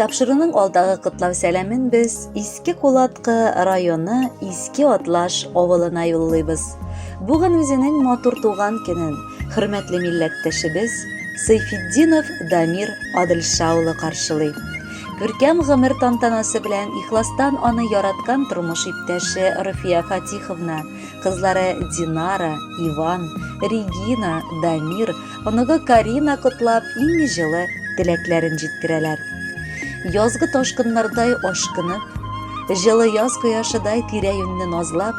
Тапшыруның алдагы котлау сәламен без Иске Кулаткы районы Иске Атлаш авылына юллыйбыз. Бүген үзенең матур туган көнен хөрмәтле милләттәшебез Сейфетдинов Дамир Адылша улы каршылый. Күркәм гомер тантанасы белән ихластан аны яраткан тормыш иптәше Руфия Фатиховна, кызлары Динара, Иван, Регина, Дамир, оныгы Карина котлап, иң җылы теләкләрен җиткерәләр. Язгы ташкыннардай ашкынып, җылы яз кояшыдай тирә-юньне назлап,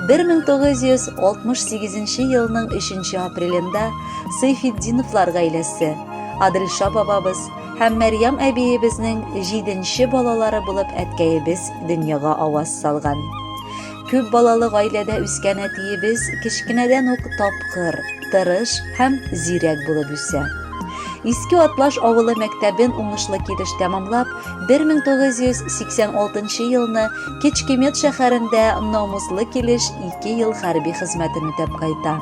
1968 елның 3 апрелендә Сейфетдиновлар гаиләсе, Адилша бабабыз һәм Мәрьям әбиебезнең җиденче балалары булып әткәебез дөньяга аваз салган. Күп балалы гаиләдә үскән әтиебез кечкенәдән үк тапкыр, тырыш һәм зирәк булып үсә. Иске Атлаш авылы мәктәбен уңышлы килеш тәмамлап, 1986 елны Кечкемет шәһәрендә намуслы килеш 2 ел хәрби хезмәтен үтәп кайта.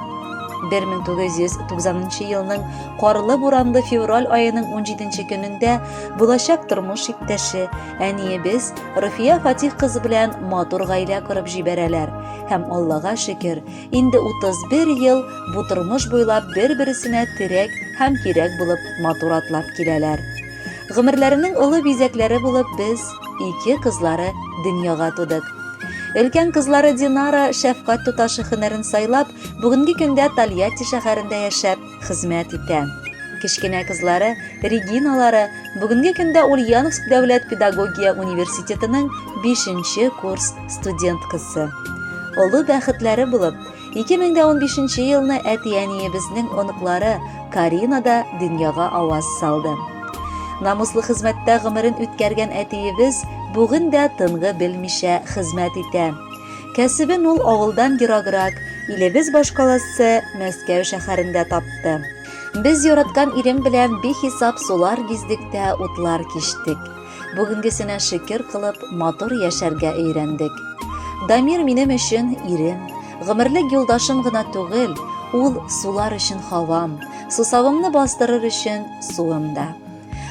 1990 елның карлы-буранлы февраль аеның 17 көнендә булачак тормыш иптәше, әниебез Руфия Фатих кызы белән матур гаилә корып җибәрәләр һәм Аллага шөкер, инде 31 ел бу тормыш буйлап бер-берсенә терәк һәм кирәк булып матур атлап киләләр. Гомерләренең олы бизәкләре булып без, ике кызлары, дөньяга тудык. Өлкән кызлары Динара шәфкать туташы һөнәрен сайлап, бүгенге көндә Тольятти шәһәрендә яшәп, хезмәт итә. Кечкенә кызлары Региналары бүгенге көндә Ульяновск дәүләт педагогия университетының 5 курс студенткасы. Олы бәхетләре булып, 2015 елны әти-әниебезнең оныклары Карина да дөньяга аваз салды. Намуслы хезмәттә гомерен үткәргән әтиебез бүген дә тынгы белмичә хезмәт итә. Кәсебен ул авылдан ераграк, илебез башкаласы Мәскәү шәһәрендә тапты. Без яраткан ирем белән бихисап сулар гиздек тә утлар кичтек. Бүгенгесенә шөкер кылып, матур яшәргә өйрәндек. Дамир минем өчен ирем, гомерлек юлдашым гына түгел, ул сулар өчен һавам, сусавымны бастырыр өчен суым да.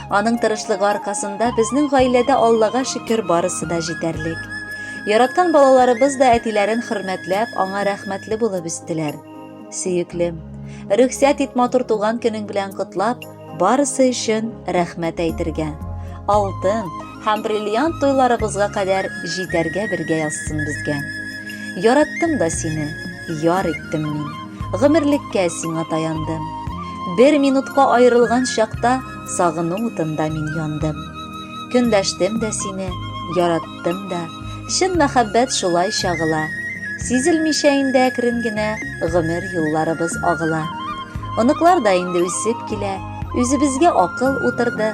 Аның тырышлыгы аркасында безнең гаиләдә Аллага шөкер барысы да җитәрлек. Яраткан балаларыбыз да әтиләрен хөрмәтләп, аңа рәхмәтле булып үстеләр. Сөеклем, рөхсәт ит матур туган көнең белән котлап, барысы өчен рәхмәт әйтергә. Алтын һәм бриллиант туйларыбызга кадәр җитәргә бергә язсын безгә. Яраттым да сине, яр иттем мин. Гомерлеккә сиңа таяндым. Бер минутка аерылган чакта сагыну утында мин яндым. Көнләштем дә сине, яраттым да. Чын мәхәббәт шулай чагыла. Сизелмичә инде әкрен генә гомер юлларыбыз агыла. Оныклар да инде үсеп килә, үзебезгә акыл утырды.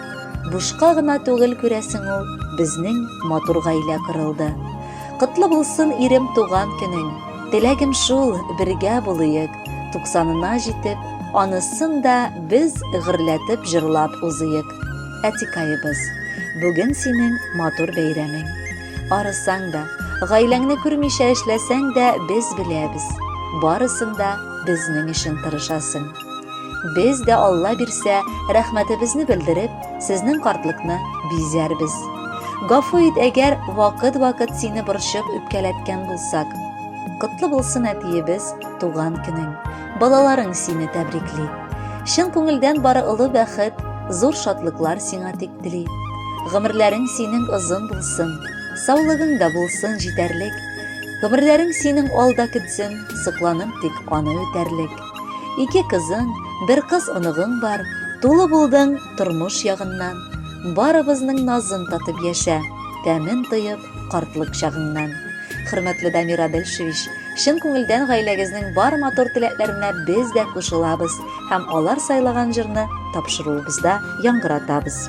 Бушка гына түгел күрәсең ул, безнең матур гаилә корылды. Котлы булсын ирем туган көнең. Теләгем шул, бергә булыек, туксанына җитеп, анысын да без гөрләтеп җырлап узыек. Әтикаебыз, бүген синең матур бәйрәмең. Арысаң да, гаиләңне күрмичә эшләсәң дә, без беләбез, барысын да безнең өчен тырышасың. Без дә Алла бирсә, рәхмәтебезне белдереп, сезнең картлыкны бизәрбез. Гафу ит, әгәр вакыт-вакыт сине борчып үпкәләткән булсак. Котлы булсын әтиебез туган көнең. Балаларың сине тәбрикли. Чын күңелдән бары олы бәхет, зур шатлыклар сиңа тик тели. Гомерләрең синең озын булсын, саулыгың да булсын җитәрлек. Гомерләрең синең алда көтсен, сокланып тик аны үтәрлек. Ике кызың, бер кыз оныгың бар, тулы булдың тормыш ягыннан. Барыбызның назын татып яшә, тәмен тоеп картлык чагыңнан. Хөрмәтле Дамир Адельшевич, чын күңелдән гаиләгезнең бар матур теләкләренә без дә кушылабыз һәм алар сайлаган җырны тапшыруыбызда яңгыратабыз.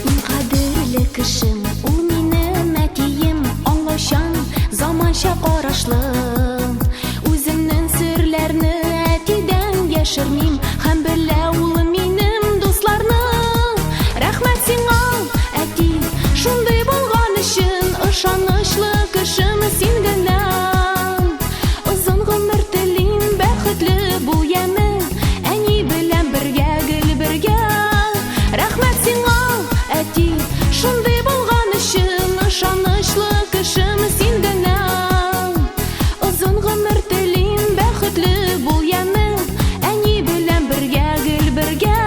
Иң кадерле кешем. яшермим, һәм белә улым минем дусларның. Рәхмәт сиңа, әти, шундый булган өчен, ышанычлы кешем син генә. Озын гомер телим, бәхетле бул яме, әни белән бергә, гел бергә. Рәхмәт сиңа, әти, шундый булган өчен, ышанычлы кешем син генә. Озын гомер телим, бәхетле бул яме, әни белән бергә, гел бергә.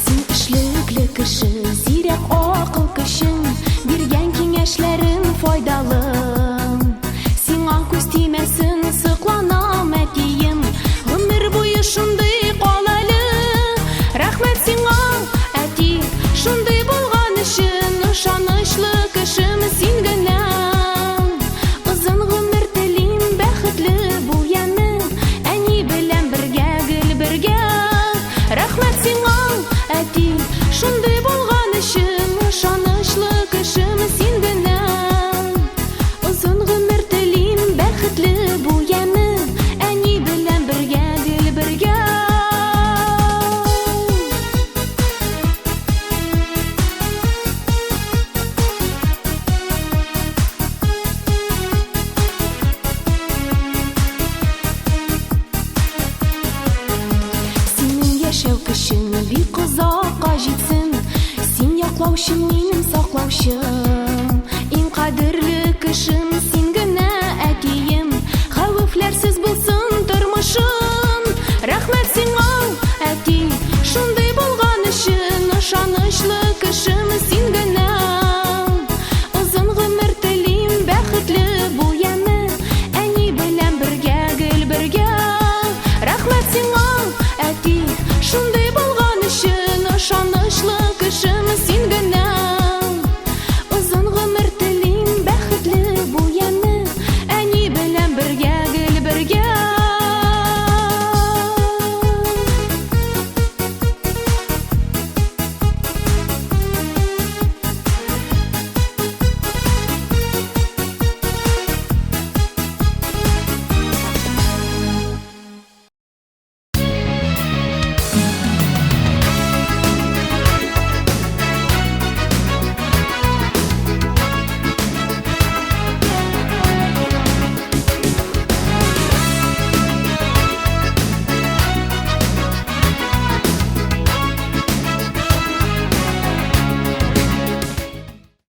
Син эшлекле кеше, зирәк акыл көчең, биргән киңәшләрең файдалы. Сиңа күз тимәсен, сокланам, әтием, гомер буе шундый кал әле. Рәхмәт сиңа, әти, шундый булган өчен, ышанычлы кешем син генә. Озын гомер телим, бәхетле бул яме, әни белән бергә, гел бергә. Рәхмәт сиңа, әти, шундый булган өчен, ышанычлы кешем син генә. Озын гомер телим, бәхетле бул яме, әни белән бергә, гел бергә. Синең яшәү көчең бик озакка җитсен. Син яклаучым, минем саклаучым. Иң кадерле кешем.